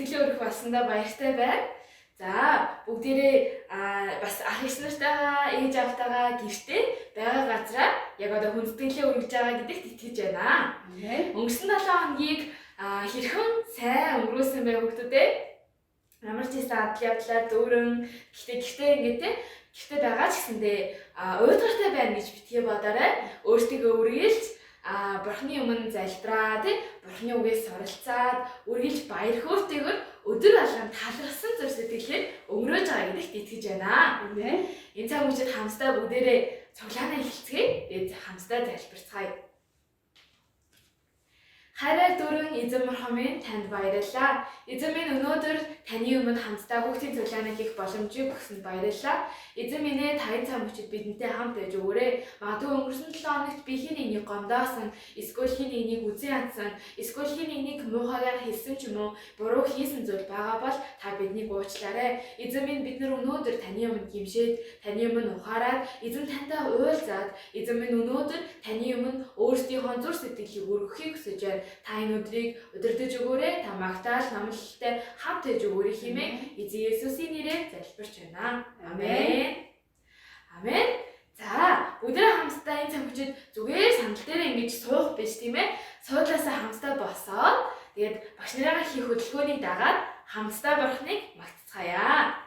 Хүндэтгэлээ өргөх болсондоо баяртай байна. За, бүгдээрээ бас ах эх нартайгаа, ээж аавтайгаа гэртээ байгаа газараа яг одоо хүндэтгэлээ өргөж байгаа гэдэгт итгэж байна. Өнгөрсөн 7 хоногийг хэрхэн сайн өнгөрөөсөн бэ хүүхдүүдээ? Ямар ч байсан адал явдлаар дүүрэн гэхдээ гэртээ ингээд те гэртээ байгаа ч гэсэндээ уйдгартай байна гэж битгий бодоорой. Өөртөө үргэлж Бурхны өмнө залбираа тий Бурхны үгээс суралцаад үргэлж баяр хөөртэйгээр өдөр болгон талархсан зүр сэтгэлээр өнгөрөөж байгаа гэдэгт итгэж байна. Энэ цаг мөчид хамтдаа бүгдээрээ цуглаанаа эхэлцгээе. Тэгээд хамтдаа залбирцгаая. Хайраар дүүрэн эзэн бурхан минь танд баярлалаа. Эзэн минь өнөөдөр таны өмнө хамтдаа хүүхдийн цуглаанаа хийх боломжийг өгсөнд баярлалаа. Эзэн минь ээ таны цаг мөчид бидэнтэй хамт байж өгөөрэй. Магадгүй өнгөрсөн 7 хоногт би хин нэгнийг гомдоосон, эсвэл хин нэгнийг үзэн ядсан, эсвэл хин нэгнийг муухайгаар хэлсэн ч юм уу, буруу хийсэн зүйл байгаа бол та биднийг уучлаарай. Эзэн минь бид нар өнөөдөр таны өмнө гимшээд, таны өмнө ухаарад, эзэн тантай уулзаад, эзэн минь өнөөдөр таны өмнө өөрсдийнхөө зүр сэтгэлийг өргөхийг хүсэж байна. Та энэ өдрийг удирдах өгөөрэй. Та магтаал номлолтой хамт байж өгөөрэй хэмээн эзэн Есүсийн нэрээр залбирч байна. Амен. Амен. За, бүгдээ хамтдаа энэ цаг мөчид зүгээр сандал дээр ингэж суух биш тийм ээ. Суудлаасаа хамтдаа босоод тэгээд багш нарыгаа хийх хөдөлгөөнийг дагаад хамтдаа Бурхныг магтацгаая.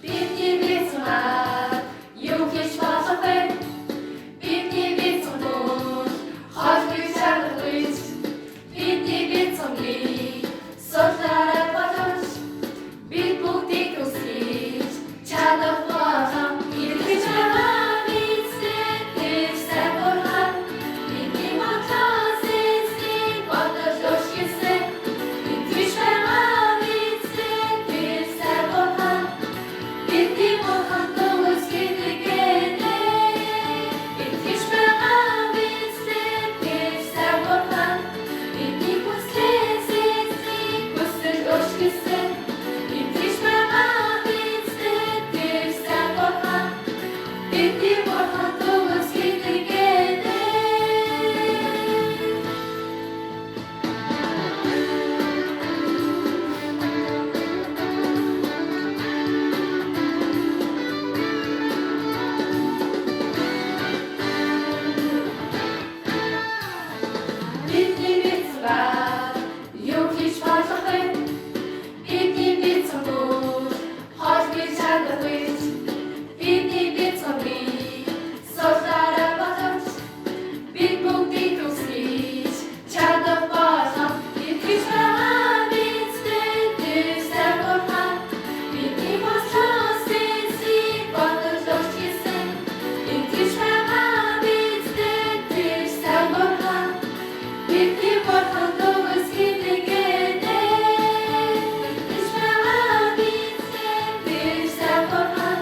Бидний бяцхан юу хийж болох вэ? Бидний бяцхан бол холгүй чадахгүй. Бидний бяцхан сулаараа боломж. Бид бүгдийг үсгэж чадах болгон итгэж байгаа бидтэй тэр сайн бурхан. Бидний бодлоос эзний бодол өөрчилсөн. Итгэж байгаа бидтэй тэр сайн бурхан. Бидний бурхан төгс гинэгэнэ. Итгэж байгаа бидтэй тэр сайн бурхан. Бидний хүслээс эзний хүсэл өөрчилсөн. Итгэж байгаа бидтэй тэр сайн бурхан. Бидний бурхан төгс гинэгэнэ. Бидний бяцхан юу хийж болох вэ? Бидний бяцхан бол холгүй чадахгүй. Бидний бяцхан би сулаараа боломж. Бид бүгдийг үсгэж чадах болгон итгэж байгаа бидтэй тэр сайн бурхан. Бидний бослоос эзний бодол өөрчилсөн. Итгэж байгаа бидтэй тэр сайн бурхан. Бидний бурхан төгс гинэгэнэ. Итгэж байгаа бидтэй тэр сайн бурхан.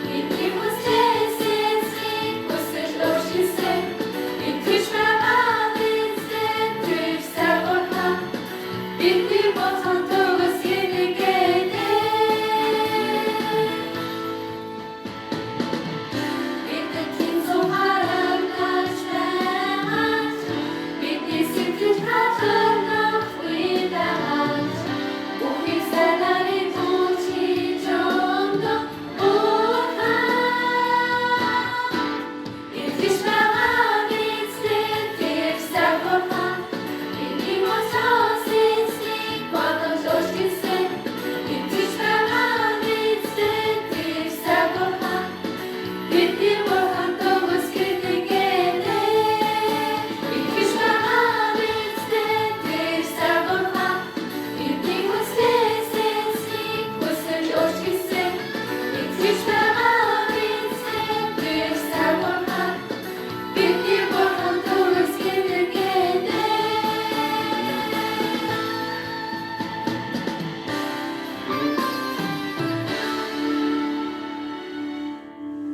Бидний хүслээс эзний хүсэл өөрчилсөн. Итгэж байгаа бидтэй тэр сайн бурхан. Бидний бурхан төгс гинэгэнэ. Бид тэнцүү харагдаж байгаач бидний сэтгэл талархахгүй байгаач бүхий санааны түлж хийж өндөр бурхан. Итгэж байгаа бидтэй тэр сайн бурхан. Бидний бодлоос эзний бодол өөрчилсөн. Итгэж байгаа бидтэй тэр сайн бурхан. Бидний бурхан төгс гинэгэнэ. Итгэж байгаа бидтэй тэр сайн бурхан. Бидний хүслээс эзний хүсэл өөрчилсөн. Итгэж байгаа бидтэй тэр сайн бурхан. Бидний бурхан төгс гинэгэнэ.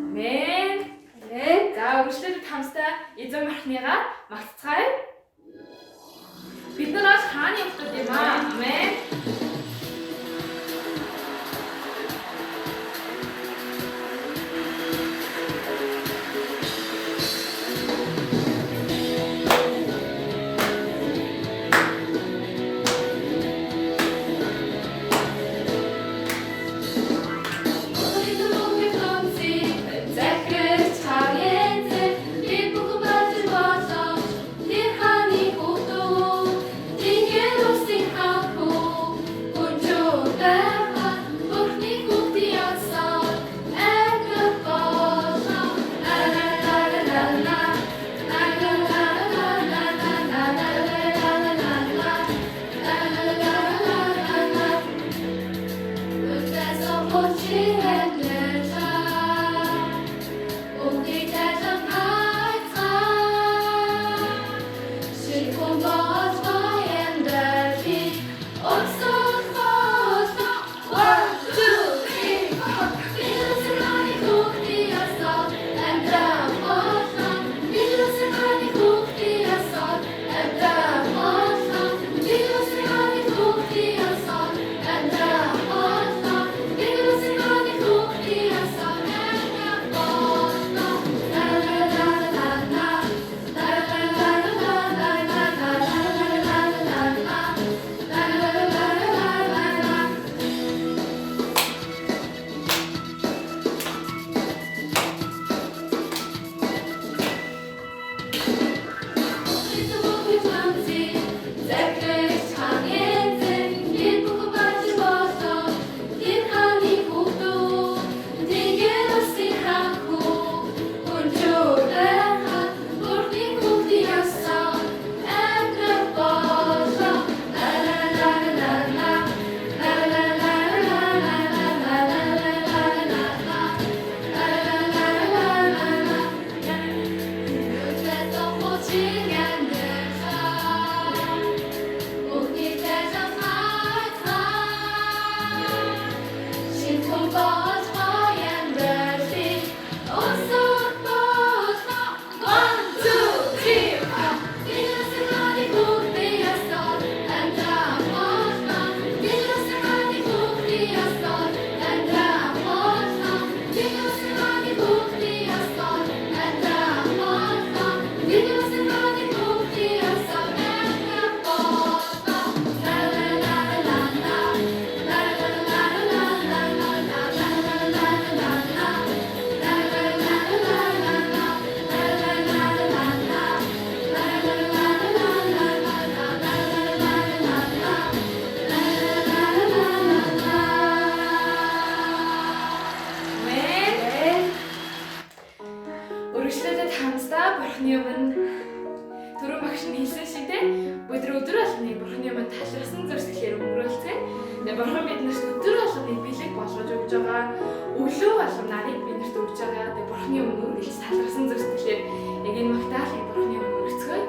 Амен. За, үргэлжлүүлээд хамтдаа эзэн бурхныгаа магтацгаая. Бид нар бол хааны хүүхдүүд юм аа. Амен. Хамтдаа Бурхны өмнө түрүү багш нь хэлсэн шиг те бид нар өдөр болгоны Бурхны өмнө талархсан зөрсгөлээр өнгөрөөлцөө. Тэгээ Бурхан биднэрт өдөр болгоны бэлэг болгож өгж байгаа. Өглөө болгон нарыг биднэрт өгж байгаа. Тэгээ Бурхны өмнө үргэлж талархсан зөрсгөлээр яг энэ магтаалыг Бурхны өмнө өргөцгөөе.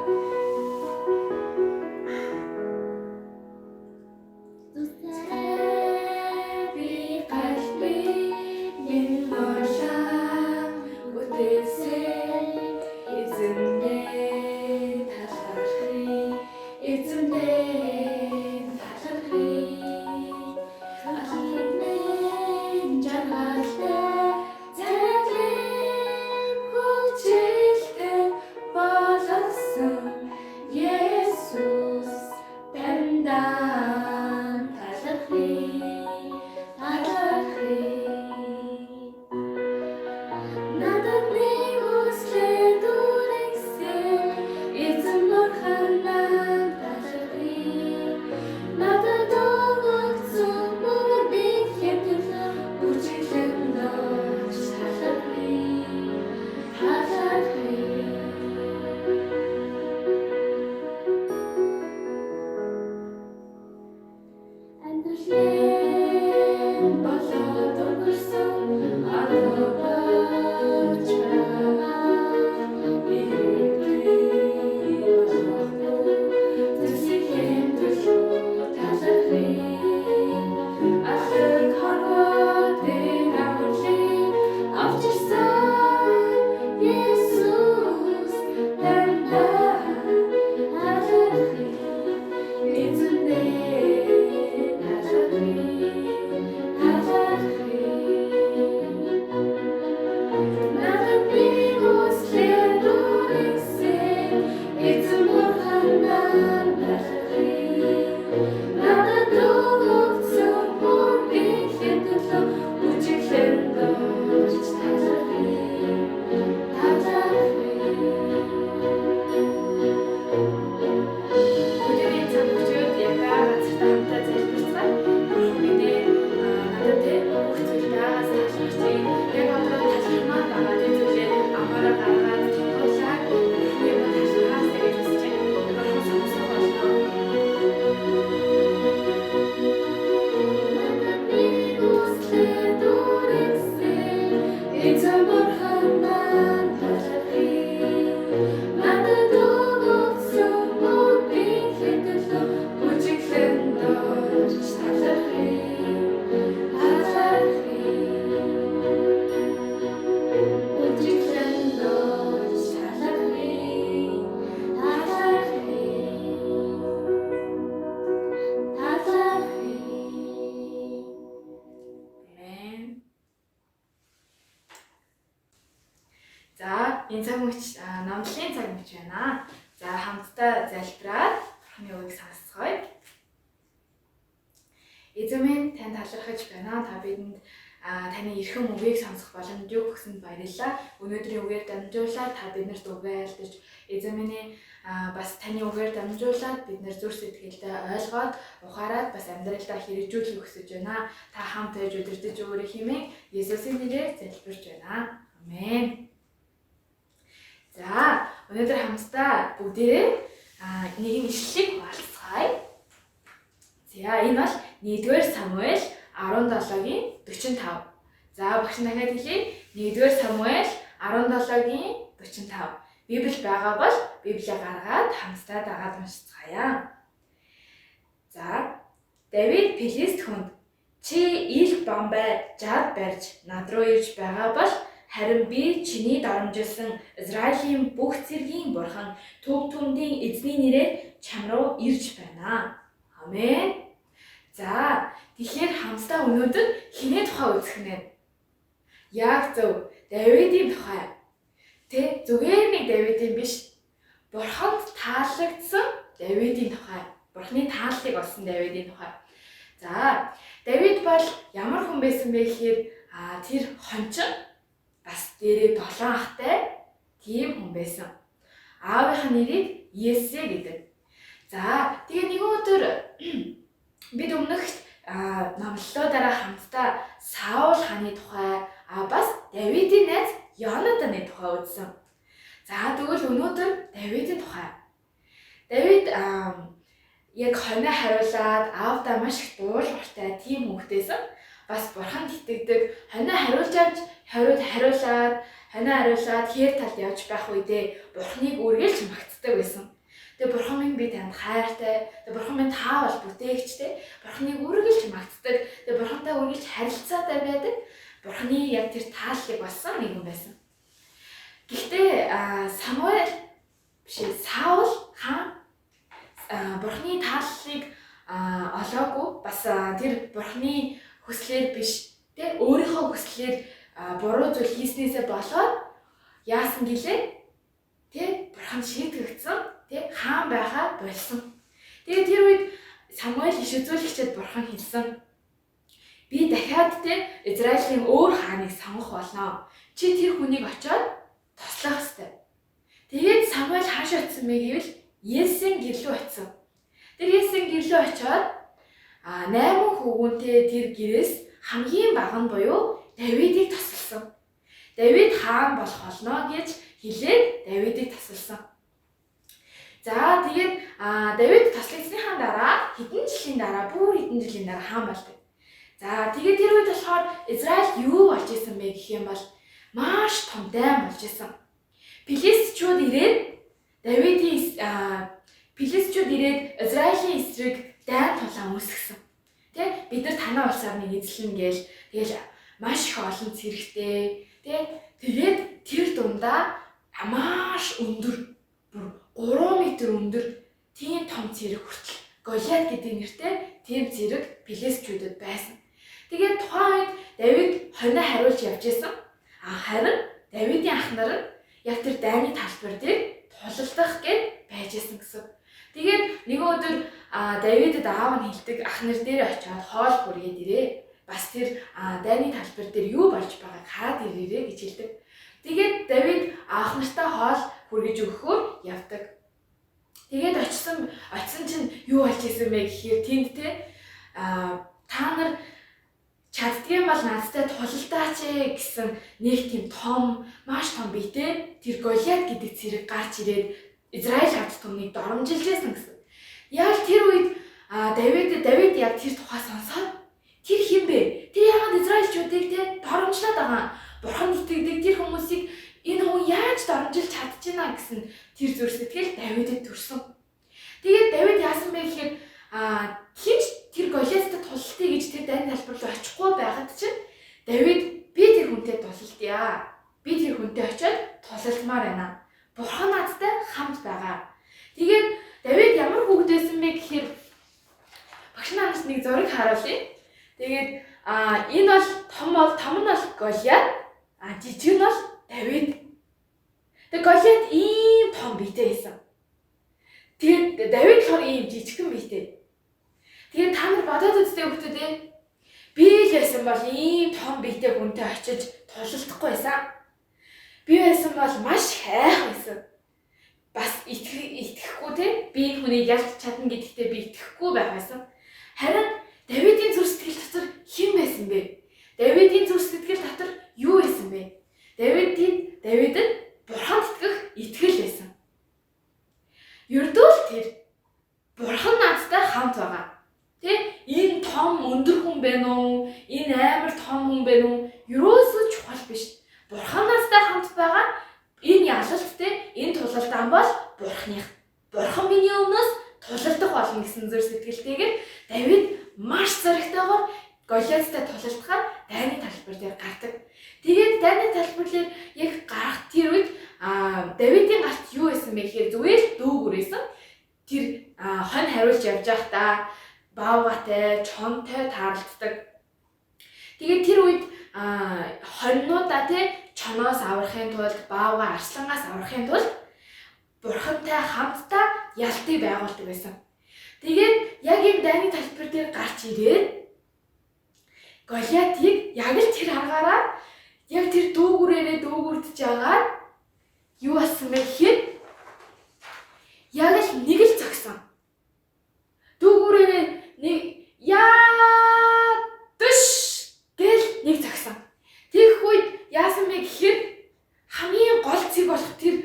Энэ цаг мөч номлолын цаг мөч байна. За хамтдаа залбираад Бурхны үгийг сонсцгоё. Эзэн минь танд талархаж байна. Та бидэнд таны эрхэм үгийг сонсох боломжийг өгсөнд баярлалаа. Өнөөдрийн үгээр дамжуулаад та биднэрт үгээ айлтж, эзэн минь бас таны үгээр дамжуулаад бид нар зүрх сэтгэлдээ ойлгоод ухаарад бас амьдралдаа хэрэгжүүлэх хүсэж байна. Та хамт байж удирдах өгөөрэй хэмээн Есүсийн нэрээр залбирч байна. Амен. За, өнөөдөр хамтдаа бүгдээрээ нэгэн ишлэлийг хуваалцгаая. За, энэ бол 1-р Самуэль 17-гийн 45. За, багш дахиад хэлье. 1-р Самуэль 17-гийн 45. Библи байгаа бол Библийг гаргаад хамтдаа дагаад уншицгаая. За, Давид Филист хүнд чи ил бамбай жад барьж над руу ирж байгаа бол харин би чиний доромжилсан Израилийн бүх цэргийн бурхан төв түмдийн эзний нэрээр чам руу ирж байна. Амен. За, тэгэхээр хамтдаа өнөөдөр хиний тухай үзэх нэ? Яг зөв, Давидын тухай. Тэ, зүгээр нэг Давидын биш. Бурханд таалагдсан Давидын тухай. Бурхны тааллыг олсон Давидын тухай. За, Давид бол ямар хүн байсан бэ гэхээр тэр хончин бас дээрээ 7 ахтай тийм хүн байсан. Аавынх нь нэрийг Ессе гэдэг. За, тэгээ нэгэн өдөр бид өмнөх номлолоодаараа хамтдаа Саул хааны тухай, бас Давидын найз Йонатаны тухай үзсэн. За тэгвэл өнөөдөр Давидын тухай. Давид яг хонио хариулаад аавдаа маш их дуулууртай тийм хүүхдээсэн. Бас бурханд итгэдэг. Хонио хариулж авч хариулаад хонио хариулаад хээр талд явж байх үедээ бурхныг үргэлж магтдаг байсан. Тэгээ бурхан минь би танд хайртай. Тэгээ бурхан минь та бол бүтээгчтэй. Бурханыг үргэлж магтдаг. Тэгээ бурхантай үргэлж харилцаатай байдаг. Бурханы яг тэр тааллыг болсон нэгэн байсан. Гэхдээ Самуэль биш Саул хаан бурхны тааллыг олоогүй бас тэр бурхны хүслээр биш тэ өөрийнхөө хүслээр буруу зүйл хийснээсээ болоод яасан гэлээ тэ бурхан шийтгэгдсэн тэ хаан байхаа болсон. Тэгээд тэр үед Самуэль иш үзүүлэгчэд бурхан хэлсэн. Би дахиад тэ Израилийн өөр хааныг сонгох болно. Чи тэр хүнийг очиод тослох ёстой. Тэгээд Самуэль хааш очсон бэ гэвэл Есен гэрлүү очсон. Тэр Есен гэрлүү очиод 8 хөвгүнтэй тэр гэрээс хамгийн бага нь буюу Давидыг тосолсон. Давид хаан болох болно гэж хэлээд Давидыг тосолсон. За тэгээд Давид тослогдсныхаа дараа хэдэн жилийн дараа бүр хэдэн жилийн дараа хаан болдог. За тэгээд тэр үед болохоор Израильд юу болж исэн бэ гэх юм бол маш том дайн болж исэн. Филистичүүд ирээд Давидын Филистичүүд ирээд Израилийн эсрэг дайн тулаан үүсгэсэн. Тэ бид нар танай улсаар нэг эзлэн гээл тэгэл маш их олон цэрэгтэй тэ тэгээд тэр дундаа маш өндөр бүр 3 м өндөр тийм том цэрэг хүртэл Голиат гэдэг нэртэй тийм цэрэг Филистичүүдэд байсан. Тэгээд тухайн үед Давид хонио хариулж явж исэн. Харин Давидын ах нар нь яг тэр дайны талбар дээр тулалдах гэж байж исэн гэсэн. Тэгээд нэгэн өдөр Давидэд аав нь хэлдэг ах нар дээр очиод хоол хүргээд ирээ. Бас тэр дайны талбар дээр юу болж байгааг хараад ирээрэй гэж хэлдэг. Тэгээд Давид ах нартай хоол хүргэж өгөхөөр явдаг. Тэгээд очисон чинь юу болж исэн бэ гэхээр тэнд те та нар чаддгийн бол надтай тулалдаач ээ гэсэн нэг тийм том маш том биетэй тэр Голиат гэдэг цэрэг гарч ирээд Израиль ард түмнийг доромжилж байсан гэсэн. Яг тэр үед Давид яг тэр тухай сонсоод тэр хэн бэ? Тэр яагаад Израильчуудыг те доромжлоод байгаа? Бурханд итгэдэг тэр хүмүүсийг энэ хүн яаж доромжилж чадчихна гэсэн тэр зүр сэтгэл Давидэд төрсөн. Тэгээд Давид яасан бэ гэхээр хинч тэр Голиаттай тулалдъя гэж тэр дайны талбар руу очихгүй байхад чинь Давид би тэр хүнтэй тулалдъя. Би тэр хүнтэй очиод тулалдмаар байна. Бурхан надтай хамт байгаа. Тэгээд Давид ямар хүүхэд байсан бэ гэхээр багш нараас нэг зураг харуулъя. Тэгээд энэ бол том нь бол Голиат, жижиг нь бол Давид. Тэгээд Голиат ийм том биетэй байсан. Тэгээд Давид болохоор ийм жижигхэн биетэй. Тэгээд та нар бодоод үзтээ хүүхдүүд ээ. Би л байсан бол ийм том биетэй хүнтэй очиж тулалдахгүй байсан. Би байсан бол маш их айх байсан. Бас итгэхгүй те би энэ хүнийг ялж чадна гэдэгтээ би итгэхгүй байх байсан. Харин Давидын зүрх сэтгэл дотор хэн байсан бэ? Давидын зүрх сэтгэл дотор юу байсан бэ? Давидэд бурханд итгэх итгэл байсан. Ердөө л тэр бурхан надтай хамт байгаа. Тэ энэ том өндөр хүн байна уу? Энэ амар том хүн байна уу? Ерөөсөө чухал биш. Бурхан надтай хамт байгаа. Энэ ялалт тэ энэ тулалдаан бол бурханых. Бурхан миний өмнөөс тулалдах болно гэсэн зүр сэтгэлтэйгээр Давид маш зоригтойгоор Голиаттай тулалдахаар дайны талбар дээр гардаг. Тэгээд дайны талбар дээр яг гарах тэр үед Давидын гарт юу байсан бэ гэхээр зүгээр л дүүгүр байсан. Тэр хонь хариулж явж байхдаа баавгатай, чонтой тааралддаг. Тэгээд тэр үед хоньнуудаа тий чоноос аврахын тулд, баавга арслангаас аврахын тулд бурхантай хамтдаа ялтыг байгуулдаг байсан. Тэгээд яг энэ дайны талбар дээр гарч ирээд Голиатыг яг л тэр аргаараа яг тэр дүүгүрээрээ дүүгүрдэж агаад юу болсон бэ гэхээр яг л нэг л зогсон. Дүүгүрээрээ нэг яа дэш гэл нэг зогсон. Тэгэх үед яасан бэ гэхээр хамгийн гол цэг болох тэр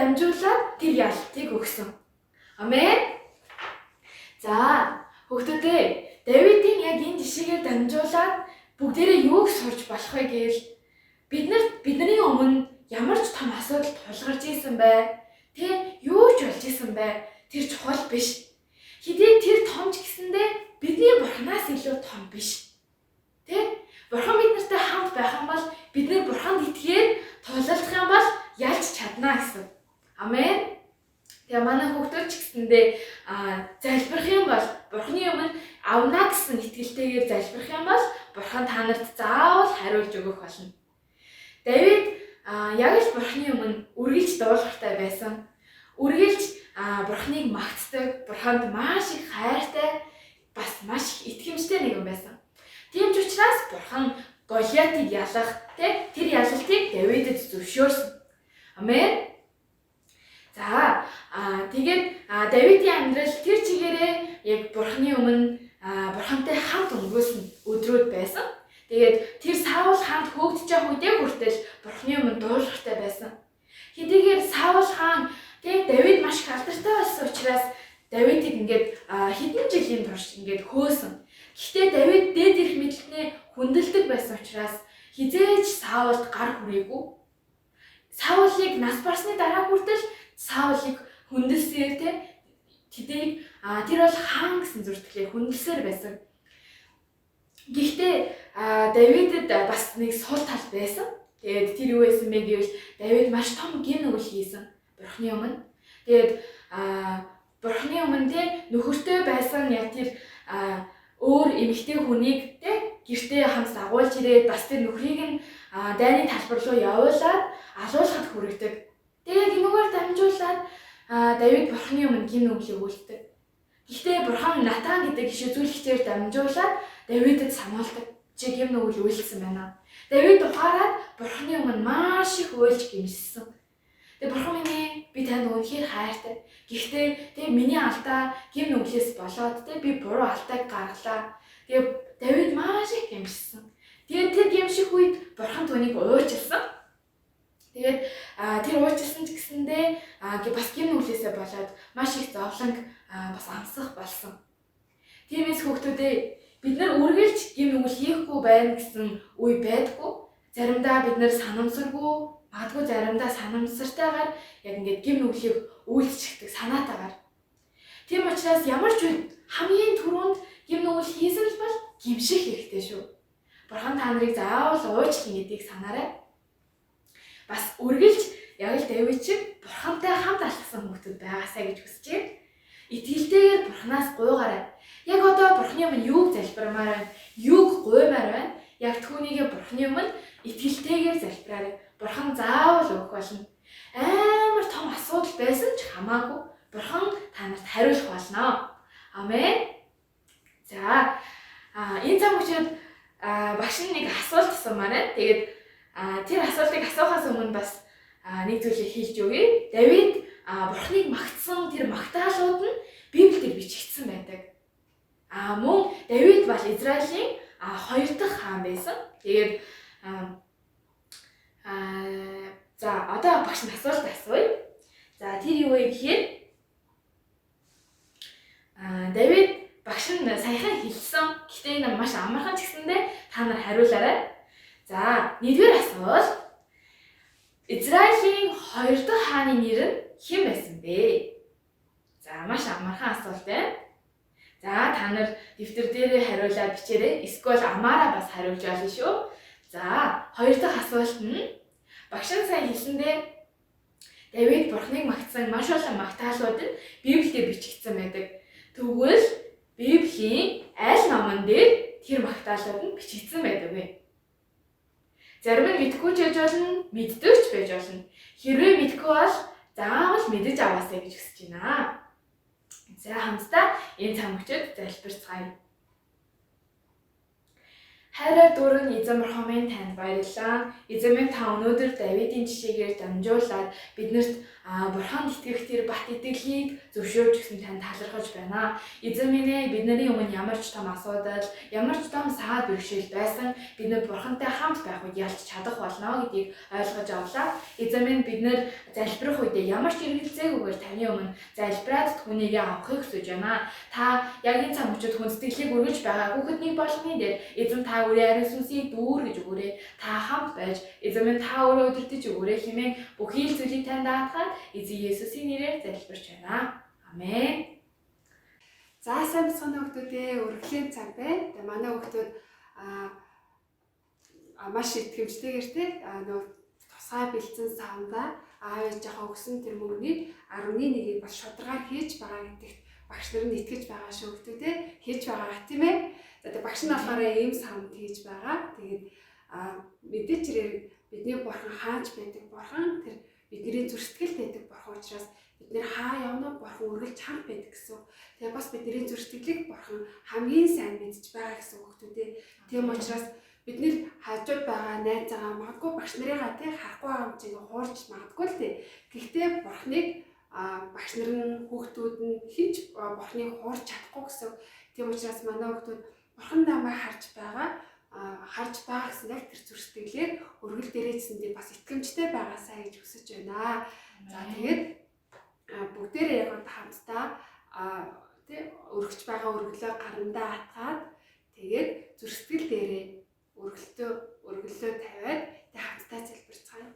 дамжуулаад тэр ялалтыг өгсөн. Амен. За, хүүхдүүдээ, Давидын яг энэ жишээгээр дамжуулаад бүгдээрээ юуг сурч болох вэ гэвэл бид нар бидний өмнө ямар ч том асуудал тулгарч исэн бай. Тэ юу ч болж исэн бай. Тэр чухал биш. Хэдий тэр том ч гэсэндээ бидний бурхнаас илүү том биш. Тэ? Бурхан бид нартай хамт байх юм бол бид нэр бурханд итгээд тулалдах юм бол ялж чадна гэсэн. Амен. Тэгээ манай хүүхдүүд ч гэсэндээ залбирах юм бол бурхны өмнө авна гэсэн итгэлтэйгээр залбирах юм бол бурхан та нарт заавал хариулж өгөх болно. Давид яг л бурхны өмнө үргэлж дуулууртай байсан. Үргэлж бурхныг магтдаг, бурханд маш их хайртай, бас маш их итгэмжтэй нэгэн байсан. Тийм ч учраас бурхан Голиатыг ялах, тэр ялалтыг Давидэд зөвшөөрсөн. Амен. За, тэгээд Давидын амьдрал тэр чигээрээ яг бурхны өмнө бурхантай хамт өнгөрөөсөн өдрүүд байсан. Тэгээд тэр Саул хаанд хөөгдөж явах үедээ хүртэл бурхны өмнө дуулууртай байсан. Хэдийгээр Саул хаан Давид маш их алдартай болсон учраас Давидыг ингээд хэдэн жилийн турш ингээд хөөсөн. Гэхдээ Давид дээд ирэх мэдлэнээ хүндэлдэг байсан учраас хизээж Саулд гар хүрээгүй. Саулыг нас барсны дараа хүртэл Саулыг хүндэлсээр тэднийг тэр бол хаан гэсэн зүртгэлээр хүндэлсээр байсан. Гэхдээ Давидэд бас нэг сул тал байсан. Тэгээд тэр юу байсан бэ гэвэл Давид маш том гэм нүгэл хийсэн Бурхны өмнө. Тэгээд Бурхны өмнө нөхөртэй байсан яг тэр өөр эмэгтэй хүнийг гэртээ хамт дагуулж ирээд бас тэр нөхрийг нь дайны талбар руу явуулаад алуулахад хүргэдэг. Тэгээд энүүгээр дамжуулаад Давид Бурхны өмнө гэм нүглийг үйлддэг. Гэхдээ Бурхан Натан гэдэг иш үзүүлэгчээр дамжуулаад Давидэд сануулдаг. Чи гэм нүгэл үйлдсэн байна. Давид ухаарад Бурхны өмнө маш их уйлж гэмшсэн. Тэгээ Бурхан минь ээ, би танд үнэхээр хайртай. Гэхдээ тэгээ миний алдаа гэм нүглээс болоод би буруу алдааг гаргалаа. Тэгээ Давид маш их гэмшсэн. Тэгээд тэр гэмших үед Бурхан түүнийг уучлсан. Тэгээд тэр уучлсан ч гэсэндээ бас гэм нүглээсээ болоод маш их зовлон бас амсах болсон. Тиймээс хүүхдүүдээ, бид нар үргэлж гэм нүгэл хийхгүй байна гэсэн үе байдаггүй. Заримдаа бид нар санамсаргүй, магадгүй заримдаа санамсартайгаар яг ингээд гэм нүглийг үйлчлдэг санаатайгаар. Тийм учраас ямар ч үед хамгийн түрүүнд гэм нүгэл хийсэн л бол гэмших хэрэгтэй шүү. Бурхан та нарыг заавал уучлах гэдгийг санаарай. Бас үргэлж яг л Давид шиг Бурхантай хамт алхсан хүмүүс байгаасай гэж хүсэж байна. Итгэлтэйгээр Бурханаас гуйгаарай. Яг одоо Бурханы өмнө юуг залбирмаар байна, юуг гуймаар байна, яг түүнийгээ Бурханы өмнө итгэлтэйгээр залбираарай. Бурхан заавал өгөх болно. Амар том асуудал байсан ч хамаагүй Бурхан та нарт хариулах болно. Амен. За, энэ цаг мөчид багш нь нэг асуулт асуумаар байна. Тэгээд тэр асуултыг асуухаас өмнө бас нэг зүйлийг хэлж өгье. Давид Бурханыг магтсан тэр магтаалууд нь Библиэлд бичигдсэн байдаг. Мөн Давид бол Израилийн хоёр дахь хаан байсан. Тэгээд за одоо багш нь асуулт асууя. За тэр юу вэ гэхээр Давид багш нь саяхан хэлсэн. Гэхдээ энэ маш амархан ч гэсэндээ та нар хариулаарай. За нэгдүгээр асуулт. Израилийн хоёр дахь хааны нэр нь хэн байсан бэ? За маш амархан асуулт байна. За та нар дэвтэр дээрээ хариулаад бичээрэй. Эсвэл амаараа бас хариулж болно шүү. За хоёр дахь асуулт нь багш нь сайн хэлсэндээ Давид Бурханыг магтсан маш олон магтаалууд нь Библиэлд бичигдсэн байдаг. Тэгвэл Библийн аль номон дээр тэр магтаалууд нь бичигдсэн байдаг вэ? Зарим нь мэдэхгүй ч байж болно, мэддэг ч байж болно. Хэрвээ мэдэхгүй бол заавал мэдэж аваасай гэж хүсэж байна. За хамтдаа энэ цаг мөчид залбирцгаая. Хайраар дүүрэн эзэн бурхан минь, танд баярлалаа. Эзэн минь, та өнөөдөр Давидын жишээгээр дамжуулаад биднэрт бурханд итгэх тэр бат итгэлийг зөвшөөрч өгсөн танд талархаж байна. Эзэн минь ээ, бидний өмнө ямар ч том асуудал, ямар ч том саад бэрхшээл байсан бид нар бурхантай хамт байх үед ялч чадах болно гэдгийг ойлгож авлаа. Эзэн минь, бид нар залбирах үедээ ямар ч эргэлзээгүйгээр таны өмнө залбираад түүнийг авахыг хүсэж байна. Та яг энэ цаг мөчид хүндэтгэлийг өргөж байгаа хүүхэд нэг болгоны дээр эзэн та өөрийн ариун сүнсийг дүүргэж өгөөрэй. Та хамт байж, эзэн минь, та өөрөө өдөртөж өгөөрэй хэмээн бүхий л зүйлийг танд даатгаад эзэн Есүсийн нэрээр залбирч байна. Амен. За, сайн бацгаана хүүхдүүдээ, өргөлийн цаг байна. Тэгээ манай хүүхдүүд маш итгэмжтэйгээр те нөгөө тусгай бэлдсэн савндаа аав ээжийнхээ өгсөн тэр мөнгөний 10-ны 1-ийг бас шударгаар хийж байгаа гэдэгт багш нар нь итгэж байгаа шүү хүүхдүүд те, хийж байгаа тийм ээ. За, тэгээ багш нь болохоор ийм савнд хийж байгаа. Тэгээд мэдээч хэрэг бидний бурхан хаач байдаг бурхан, тэр бидний зүрх сэтгэлд байдаг бурхан учраас бид нэр хаа явна бурхан үргэлж хамт байдаг гэсэн. Тэгээ бас бидний зүрх сэтгэлийг бурхан хамгийн сайн мэдж байгаа гэсэн үг үү. Тийм учраас бид нэр хажууд байгаа найзаагаа магадгүй багш нарыгаа тий харахгүй байгаа юм чиг хуурч магадгүй л тий. Гэхдээ бурханыг багш нар нь, хүүхдүүд нь хинч бурханыг хуурч чадахгүй гэсэн. Тийм учраас манай хүүхдүүд бурхан намайг харж байгаа гэсэн яг тэр зүрх сэтгэлээр өргөл дээрээсэндээ бас итгэмжтэй байгаасаа гэж хүсэж байна. За, тэгээд бүгдээрээ яг одоо хамтдаа тий өргөж байгаа өргөлөө гарандаа атгаад, тэгээд зүрх сэтгэл дээрээ өргөлөө тавиад тэг хамтдаа залбирцгаая.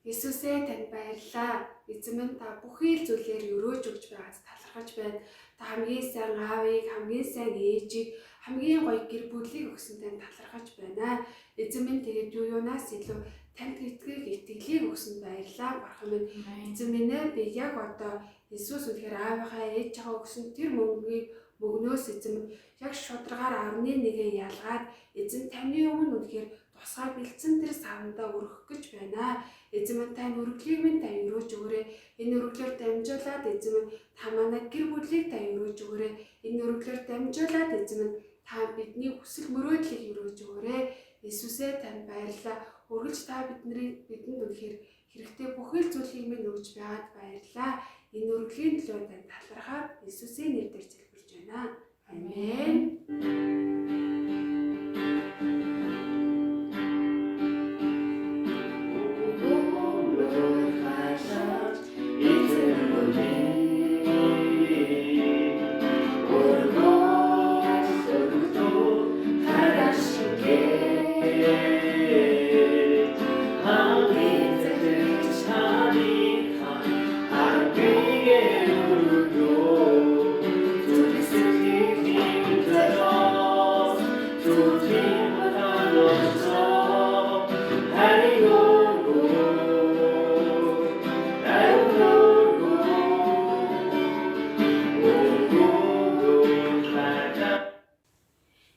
Иесусээ, танд баярлалаа. Эзэн минь, та бүхий л зүйлээр өрөөж өгч байгаад талархаж байна. Та хамгийн сайн аавыг, хамгийн сайн ээжийг, хамгийн гоё гэр бүлийг өгсөн танд талархаж байна. Эзэн минь, тэгээд юу юунаас илүү танд итгэх итгэлийг өгсөнд баярлалаа. Бурхан минь, эзэн минь ээ, би яг одоо Иесус үнэхээр аавынхаа ээжийнхээ өгсөн тэр мөнгийг мөгнөөс эзэн минь яг шударгаар 10-ны 1-ээ ялгаад эзэн таны өмнө үнэхээр тусгай бэлдсэн тэр савндаа өргөх гэж байна. Эзэн минь, тань өргөлийг минь та өрөөж өгөөрэй. Энэ өргөлөөр дамжуулаад эзэн минь та манай гэр бүлийг та өрөөж өгөөрэй. Энэ өргөлөөр дамжуулаад эзэн минь та бидний хүсэл мөрөөдлийг өрөөж өгөөрэй. Иесусээ, танд баярлалаа. Үргэлж та бидний бидэнд үнэхээр хэрэгтэй бүхэл зүйлийг минь өгч байгаад баярлалаа. Энэ өргөлийн төлөө танд талархаад Иесусийн нэрээр залбирч байна. Амен.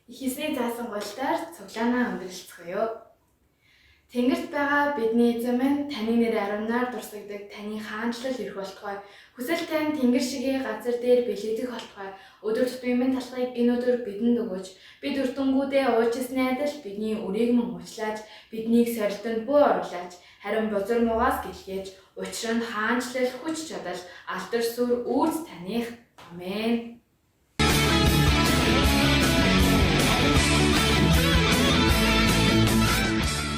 Их эзний заасан гуйлтаар цуглаанаа өндөрлөцгөөе. Тэнгэрт байгаа бидний эзэн минь, таны нэр ариунаар дурсагдаг, таны хаанчлал ирэх болтугай. Хүсэл тань тэнгэр шигээ газар дээр бэлэгдэх болтугай. Өдөр тутмын минь талхыг энэ өдөр бидэнд өгөөч. Бид өртөнгүүдээ уучлсны адил бидний өрийг мөн уучлаач. Биднийг сорилтонд бүү оруулаач. Харин бузар муугаас гэлхээч. Учир нь хаанчлал, хүч чадал, алдар сүр үүрц таных. Амен.